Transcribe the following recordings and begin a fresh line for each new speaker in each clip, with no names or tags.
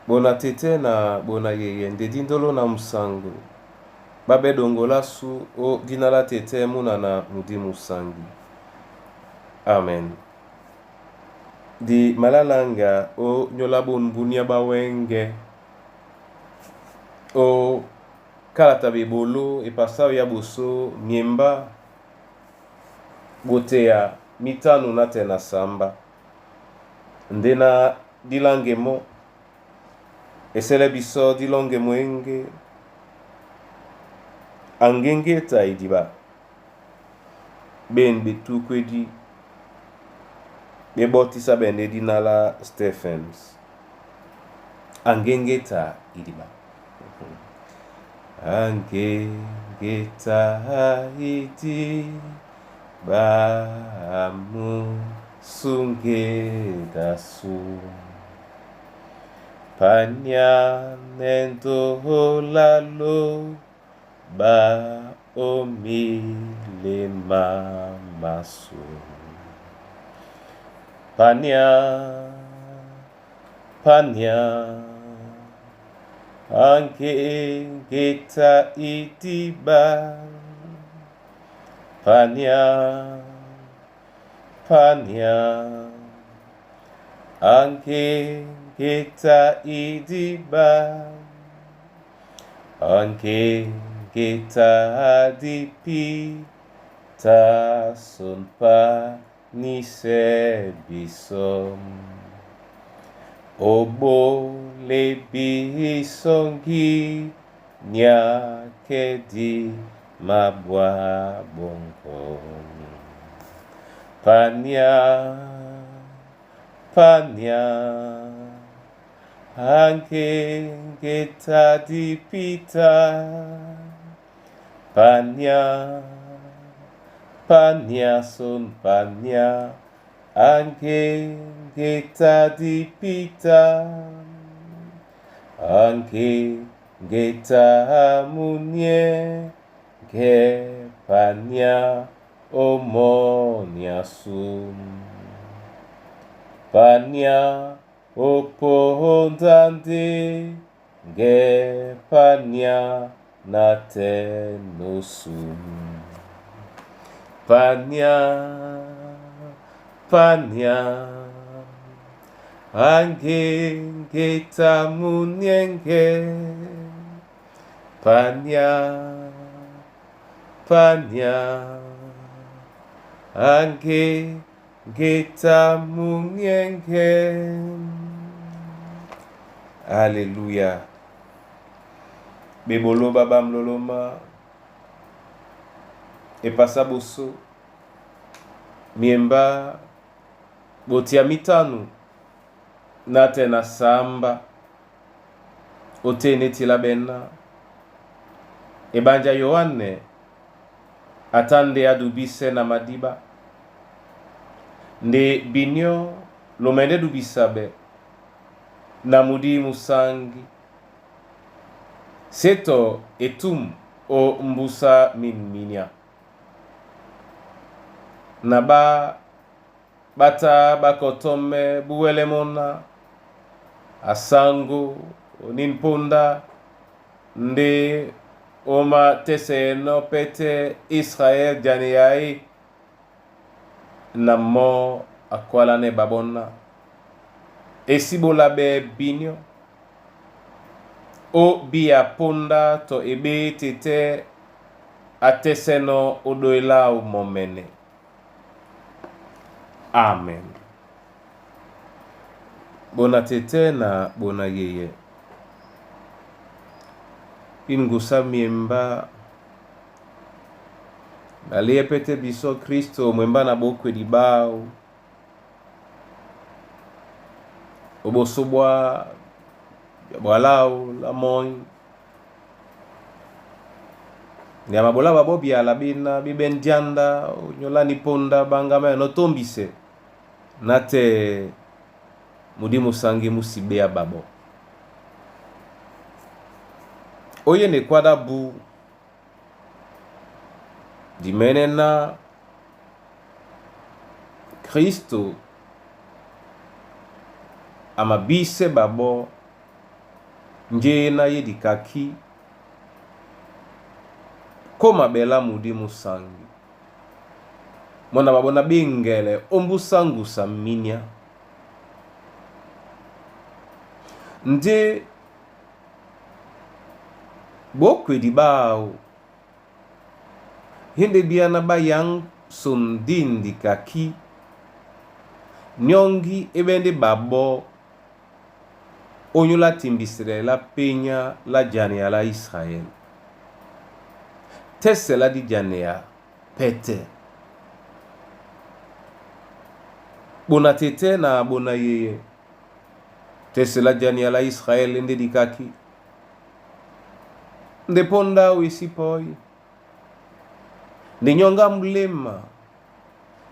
Bona tete na bona yeye nde ndolo na musango babe dongola su o dina la tete munana mudi musangi. Amen. Di malalanga o nyola bonbunia bawenge o kalata bebolo epasa ya boso miemba boteya mitano na te na samba nde na dilangemo esele biso dilonge mwenge angengeta idiba ben betukwedi bebotisa bende dina la Stephens angengeta idiba angengeta idiba musungedasu panya nendolalo ba omilema masu panya panya angengeta idiba panya panya angengeta idiba angengeta dipita sunpa nisebisom obolebisongi nyakedi mabwa bongo panya panya angengeta dipita panya panya son panya angengeta dipita angengeta munye ge panya omoniasum panya opondande ge panya natenosum panya panya angengeta munyenge panya panya angengeta munyenge. Alléluia. Bebolo baba mloloma epasa boso miemba botia mitano na te na samba ote netila bena ebanja Yohane atande adubise na madiba nde binyo lomende dubisabe na mudi musangi seto etum o mbusa min minia na ba bata bakotome buwelemona asango oninponda nde oma teseno pete Israel jani na mo akwalane babona esibola be binyo o bia ponda to ebe tete ateseno odoela momene. Amen. Bona tete na bona yeye ingusa miemba balie pete biso Kristo mwemba na bokwedi bao oboso bwa bwalau la moi nyama bola babo biala bina bibendianda nyolani ponda bangama notombise na te mudi musangi musibea babo oye nekwada bu dimenena Kristo amabise babo Njé éná yé dikakí kó maɓɛlá mudi músaŋgi. Mɔ́ na ɓaɓɔ́ ná ɓé ŋgɛlɛ ómbúsá ŋgusa mínia. Ndé ɓókwedi ɓáō í ndé bíáná ɓá yaŋ son dín dikakí nyɔ́ŋgí é ɓɛ́ ndé ɓaɓɔ́ ónyólá timbisɛlɛ lá pényá lá janea lá Israɛl. Tɛ́sɛ lá díjanea pɛ́tɛ́. Ɓona tetɛ́ na ɓona yeyɛ tɛ́sɛ lá janea lá Israɛl é ndé dikakí. Nde póndá o e sí pɔ́í. Nde nyɔ́ŋgá muléma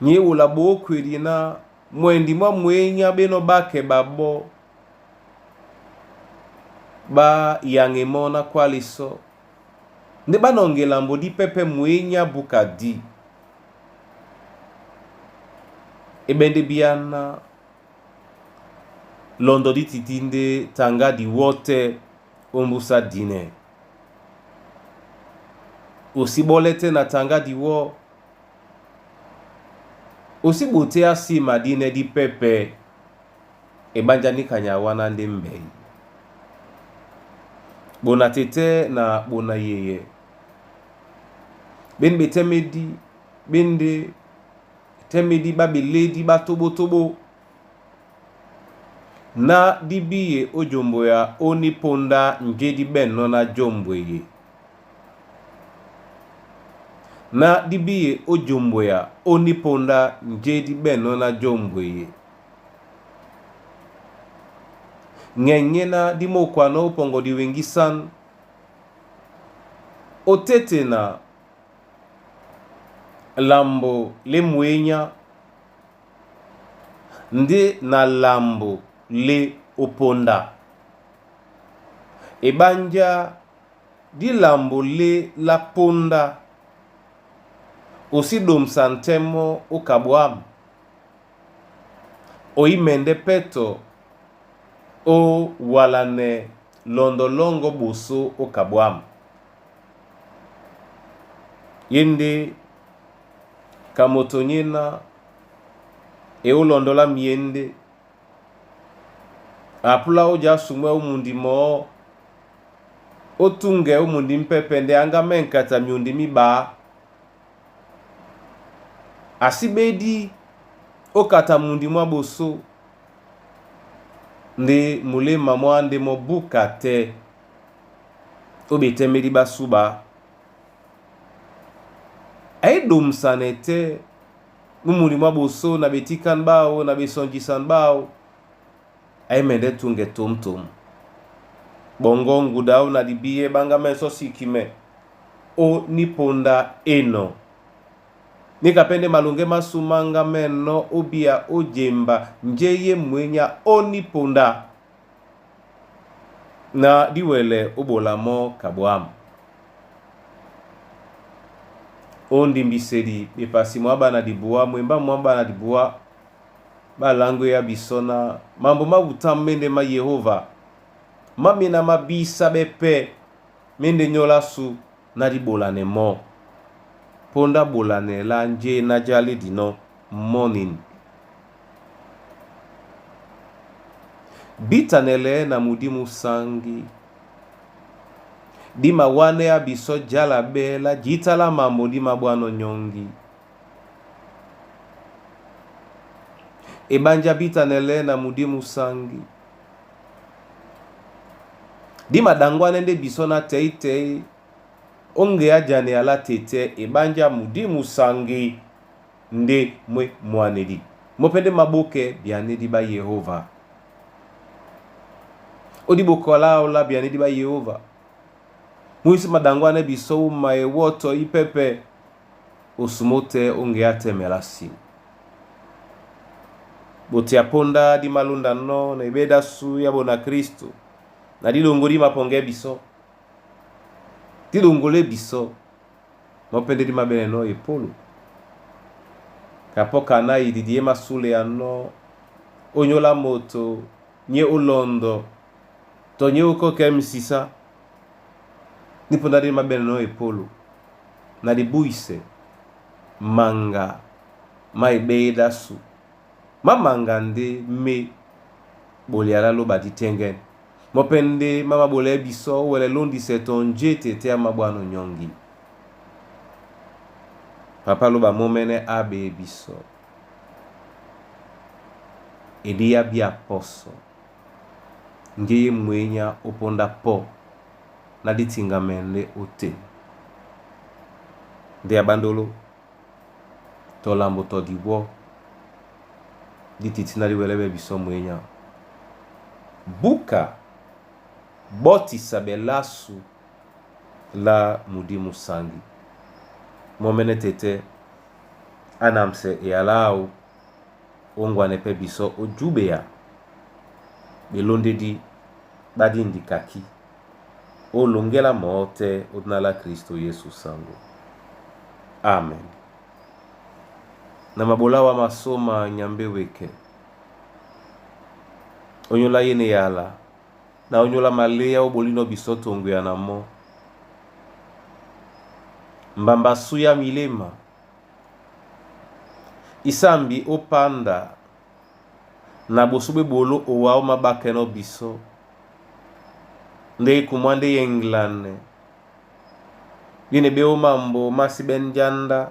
nyé e wola ɓókwedi ná mwɛndi mwá mwenya ɓénɔ̄ ɓákɛ ɓaɓɔ́ ɓá yaŋe mɔ́ ná kwálesɔ́. Ndé ɓá nɔŋga elambo dí pɛ́pɛ́ mwenya búka dí. É ɓɛ́ ndé bíáná lɔndɔ dí tití ndé taŋgá diwɔ́ tɛ́ ómbúsá dinɛ. O sí ɓɔ́lɛ́ tɛ́ na taŋgá diwɔ́. O sí ɓotéá nsima dínɛ́ dí pɛ́pɛ̄ eɓánjá níka ni a wáná ndé mbɛy. Ɓona tetɛ́ na ɓona yeyɛ ɓé ndé ɓetɛ́mɛ́dí ɓé ndé tɛ́mɛ́dí ɓá ɓelédí ɓá tóɓótóɓó ná dí bíye ó jomboya ó nípóndá njé dí ɓɛ̂nnɔ́ ná jômbw eye. Ná dí bíye ó jomboya ó nípóndá njé dí ɓɛ̂nnɔ́ ná jômbw eye. Ŋɛŋɛ́ ná dí mókwanɔ́ ó pɔŋgɔ diweŋgísán ó tétena lambo lé mwenya ndé na lambo lé ópóndá. Eɓánjá dí lambo lé lá póndá o sí ɗomsa ntɛ́ mɔ́ ó kaɓwam. O í mɛndɛ́ pɛ́tɔ ó walanɛ lɔndɔ lɔ́ŋgɔ́ ɓosó ó kaɓwam. Yé ndé ka moto nyéná e ó lɔndɔ lá myěndé a púlá ó já sumwɛ́ ó mundi mɔɔ́ ó túŋgɛ ó mundi ḿpɛ́pɛ̄ ndé aŋgá má ɛŋkata miundi mí ɓaá. A sí ɓédí ó kata mundi mwá ɓosó ndé muléma mwá á ndé mɔ́ búka tɛ́ ó ɓetɛ́mɛ́dí ɓá súɓa. A í ɗomsanɛ tɛ́ mú mundi mwá ɓosó na ɓetíkán ɓáō na ɓesɔnjisan ɓáō a í mɛndɛ́ túŋgɛ tǒmtǒm. Ɓɔŋgɔ́ ŋguda áō na dibíɛ́ ɓá ŋgá mɛ́nsɔ́ síkimɛ ó nípóndá enɔ. Níka pɛ́ ndé maloŋgɛ́ másū má ŋgá mɛ́nɔ̄ ó bíya ó jemba njé yé mwenya ó nípóndá na díwɛlɛ ó ɓola mɔ́ kaɓwam. Ó ndimbisedi ɓepasi mwáɓá na dibuá mwembá mwáɓá na dibuá ɓá láŋgwéá bisɔ́ ná mambo má wutám mé ndé má Yehova má méná má bísáɓɛ́ pɛ́ mé ndé nyólo ásū ná dí ɓolanɛ mɔ́. Póndá ɓolanɛ lá njé ná jálí dinɔ́ mɔ́ nini. Bítanɛlɛɛ́ na mudi músáŋgi dí mawánɛ́á bisɔ́ jála ɓɛ́ lá jǐta lá mambo dí maɓwánɔ́ nyɔ́ŋgí. Eɓánjá bítanɛlɛɛ́ na mudi músáŋgi dí maɗaŋgwánɛ́ ndé bisɔ́ ná tɛ̌ytɛ̌y ó ŋgeá janea lá tetɛ́ eɓánjá mudi musaŋgi ndé mwé mwanedi mɔ́ pɛ́ ndé maɓókɛ́ byanédi ɓá Yehova. Ó díɓokɔ láō lá byanédi ɓá Yehova múísí maɗaŋgwánɛ́ bisɔ́ wúma ewɔ́tɔ ípɛ́pɛ̄ osumó tɛ́ ó ŋgeá tɛ́mɛ lá sim. Ɓotea póndá dí malúndanɔ́ na eɓédi ásū yá ɓona Kristo na díɗoŋgo dí mapɔŋgɛ́ bisɔ́. Dí ɗoŋgolé bisɔ́ mɔ́ pɛ́ ndé dí maɓɛ́nɛnɔ́ epólo. Kapɔ́ kaná ididi é masúleanɔ́ ónyólá moto nyé ó lɔndɔ Tɔ nyé ókɔ́kɛ́ misisa ní póndá dé mábɛ́nɛnɔ́ epólo na dibúisɛ manga má ebéyédásu má manga ndé mé bolia lá lóba dítɛ́ŋgɛ́nɛ mɔ́ pɛ́ ndé má maɓolɛɛ́ bisɔ́ ó wɛlɛ lóndisɛ tɔ njé tete á māɓwánɔ́ nyɔ́ŋgi. Papa lóba mɔ́mɛ́nɛ́ á ɓeyé bisɔ́ e dé yá bí apɔsɔ njé yé mwěnyá ó póndá pɔ́ ná dí tiŋgamɛndɛ́ ótên. Ndé a ɓándoló tɔ lambo tɔ diwɔ́ dí tití ná dí wɛlɛ́ ɓɛ́ bisɔ́ mwěnyá. Buka bɔ́tisa belasu lá mudi musangi mɔ́mɛ́nɛ́ tɛtɛ́ á namsɛ eyalá áō ó ŋgwanɛ pɛ́ bisɔ́ ó júɓea ɓelóndédí ɓá díndi kakí ó loŋgé lá mɔɔ́ tɛ́ ó dina lá Kristo Yesu sango. Amen. Na maɓolá wá masóma Nyambe wekɛ ónyólá yé na eyala na ónyólá maléá ó ɓolínɔ̄ bisɔ́ tɔ ŋgwea na mɔ́. Mbamba sú yá miléma isambi ó panda na ɓosó ɓá eɓoló owá ó māɓákɛnɔ́ bisɔ́ ndé í kumwá ndé yeŋglanɛ dí na ɓé ó mambo má síɓɛ́ njándá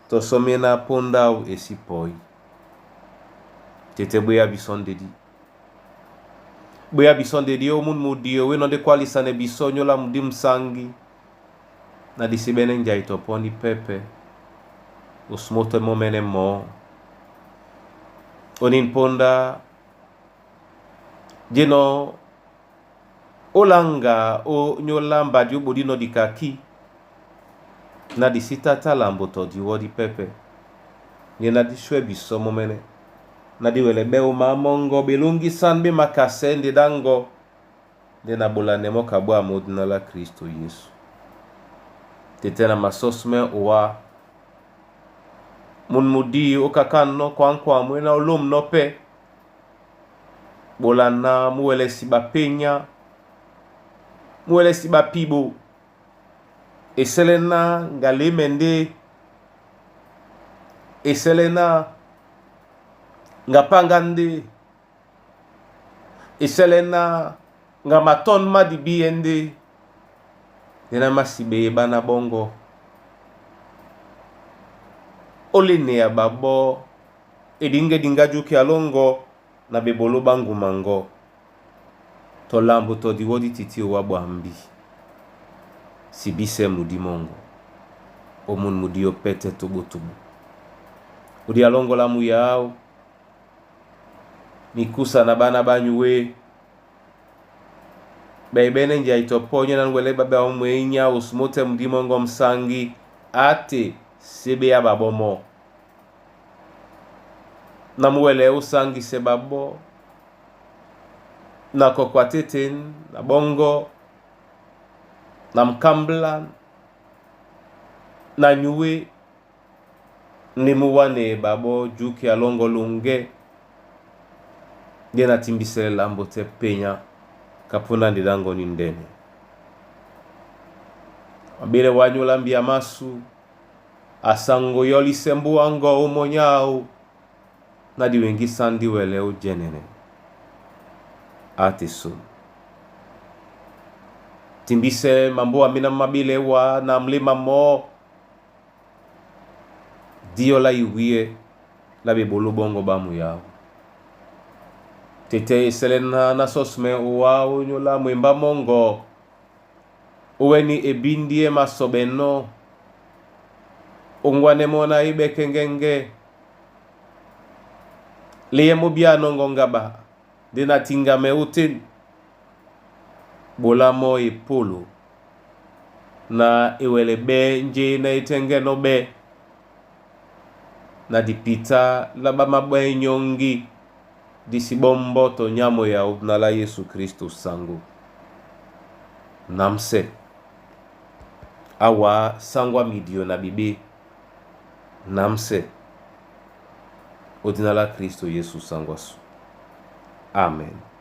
tɔ sɔ́ méná póndá áō e sí pɔí. Tɛtɛ́ ɓwéyá bisɔ́ ndedí. Ɓwéyá bisɔ́ ndedí ó mún mudio wé nɔ́ ndé kwálisanɛ bisɔ́ nyóla mudi musangi na di síɓɛ́nɛ́ njai tɔ pɔ́ ní pɛ́pɛ́ osumó tɛ́ mɔ́mɛ́nɛ́ mɔɔ́. Onín póndá jénɔ́ ó láŋga ó nyóla mbadi ó ɓolínɔ̄ dikakí na di sí tátá lambo tɔ diwɔ́ dí pɛ́pɛ́ ndé ná dí shwɛ́ bisɔ́ mɔ́mɛ́nɛ́ na dí wɛlɛ ɓɛ́ ómá mɔ́ŋgɔ́ ɓelóŋgísán ɓé makasɛ́ ndé ɗáŋgɔ ndé na ɓolanɛ mɔ́ kaɓwam ó dina lá Kristo Yesu. Tɛtɛ́ na masɔ́smɛ́ owá mun mudi ó kakánɔ́ kwaŋ-kwaŋ mwé ná ó lômnɔ́ pɛ́ ɓolana mú wɛlɛsi ɓapényá mú wɛlɛsi ɓapiɓo esɛlɛ ná ŋga lěmɛ ndé esɛlɛ ná ŋga páŋgá ndé esɛlɛ ná ŋga matɔ́n má dibíɛ ndé ndé ná má si ɓeyé ɓána ɓɔ́ŋgɔ́ ó léneya ɓaɓɔ́ e díŋgɛ́ diŋgá júkɛ a lóŋgɔ na ɓeɓoló ɓá ŋguma ŋgɔ́ tɔ lambo tɔ diwɔ́ dí tití owá ɓwambí sibísɛ́ mudi mɔ́ŋgɔ ó mun mudi ó pɛ́tɛ́ toɓótoɓó odi alɔ́ŋgɔ lá muya áō mikúsa na ɓána ɓá nyuwé ɓɛibɛ́nɛ́ njai tɔ pɔ́ nyé ná nwɛlɛ́ ɓá ɓɛ́ mwěnyá osumó tɛ́ mudi mɔ́ŋgɔ musangi ate sé ɓéyá ɓaɓɔ́ mɔ́ na mú wɛlɛ ó sáŋgisɛ ɓaɓɔ́ na kɔkɔ a tétên na ɓɔ́ŋgɔ́ na mkámblan na nyuwé ndé mú wánee ɓaɓɔ́ júkɛ a lɔ́ŋgɔ́ loŋgɛ́ ndé na timbisɛlɛ lambo tɛ́ penya kapúndá nde ɗáŋgɔ ní ndɛ́nɛ. Mabílɛ wá nyóla mbia másû asaŋgo yɔ́lísɛ́ mbúá ŋgɔ ó mɔnyá áō ná di weŋgísán dí wɛlɛ́ ó jɛ́nɛnɛ. Ate som. Timbísɛ mambóa méná má mabílɛ wá na mléma mɔ́ díyɔ́ lá iwíyɛ́ lá ɓeɓoló ɓɔ́ŋgɔ́ ɓá muyáō. Tɛtɛ́ esɛlɛ ná ná sɔ́smɛ́ owá ó nyóla mwembá mɔ́ŋgɔ ó wɛ́ní ebíndí é masɔɓɛnɔ́ ó ŋgwanɛ mɔ́ ná í ɓɛ́kɛ́ ŋgɛ́ŋgɛ́ léyɛ́ mó bíá nɔ́ŋgɔ́ ŋgáɓa ndé na tiŋgamɛ ótên ɓolá mɔ́ epólo na e wɛlɛ ɓɛ́ njé ná e tɛ́ŋgɛ́nɔ́ ɓɛ́ na dipitá lá ɓá máɓwɛ́ nyɔ́ŋgí dí sí ɓɔ́mbɔ́ tɔ nyámo yáō na lá Yesu Kristo saŋgó. Namsɛ á wǎ sáŋgó á midio na ɓeɓé namsɛ ó dina lá Kristo Yesu saŋgó ásu. Amen.